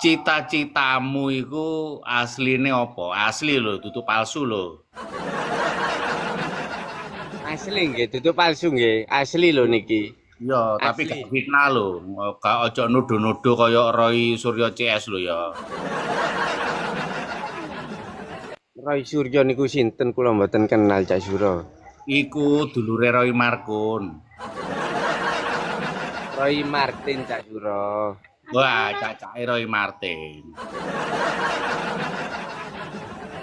Cita-citamu iku asline apa? Asli lho, dudu palsu lho. Asli nggih, dudu palsu nggih. Asli lho niki. Iya, tapi gak fitnah lho. Gak ojo nuduh-nuduh kaya Roy Suryo CS lho ya. Roy Suryo niku sinten kula mboten kenal Cak Suro. Iku dulure Roy Markun. Roy Martin Cak Suro. Wah, cacake Roy Martin.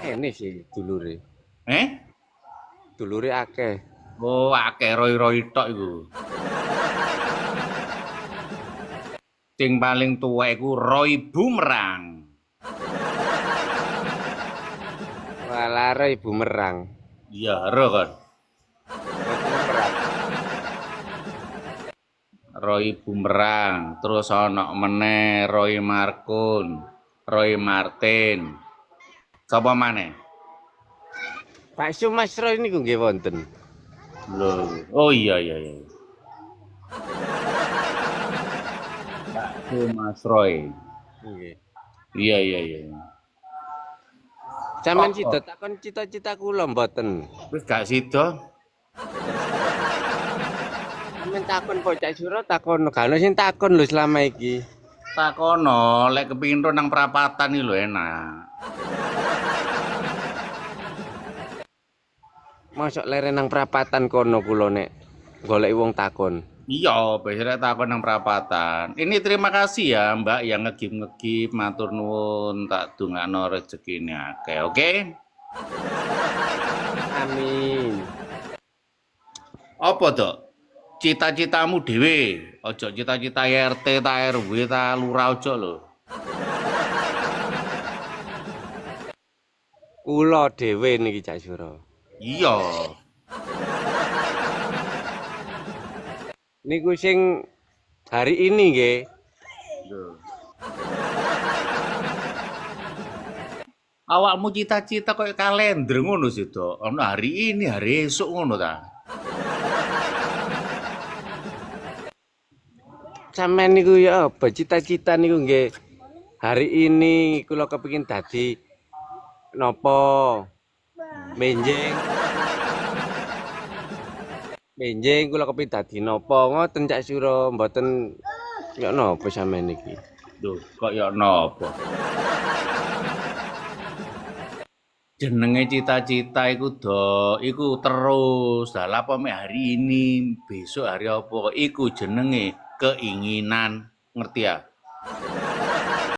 Ini sih dulure. Eh? Dulure akeh. Oh, akeh Roy-Roy tok iku. Sing paling tuwa iku Roy Bumerang. Walah Roy Bumerang. Iya, ro kon. Roy Bumerang, terus ana meneh Roy Markun, Roy Martin. Sapa maneh? Pak Mas Roy niku nggih wonten. Lho, oh iya iya iya. Pak Mas Roy. Nggih. Iya iya iya. Sampeyan sida takon cita-cita kula mboten. Wis gak sida. Sampeyan takon po Cak Suro takon, gak ono sing takon lho selama iki. Takono, lek kepingin nang prapatan iki lho enak. Mosok leren nang prapatan kono kula nek goleki wong takon. Iya, biasanya takon nang prapatan. Ini terima kasih ya Mbak yang ngegip-ngegip, matur nuwun, tak dongakno rezekine akeh, oke? Amin. Apa, Dok? Cita-citamu dhewe, aja cita-cita RT ta RW ta lurah aja lho. Kula dhewe niki Cak Suro. Iya. Niku sing hari ini nggih. Lho. Awakmu cita-cita koyo kalender ngono sih, Dok. Ono hari ini, hari esuk ngono ta. Sampeyan niku ya apa cita-cita niku nggih. Hari ini kula kepengin dadi napa? Menjing. Menjing kula kepengin dadi napa ngoten Cak Suro, mboten ya napa sampeyan niki. Lho, kok ya napa? Jenenge cita-cita iku, Dok, iku terus. Lah apa mek hari ini, besok hari apa? Iku jenenge keinginan, ngerti ya?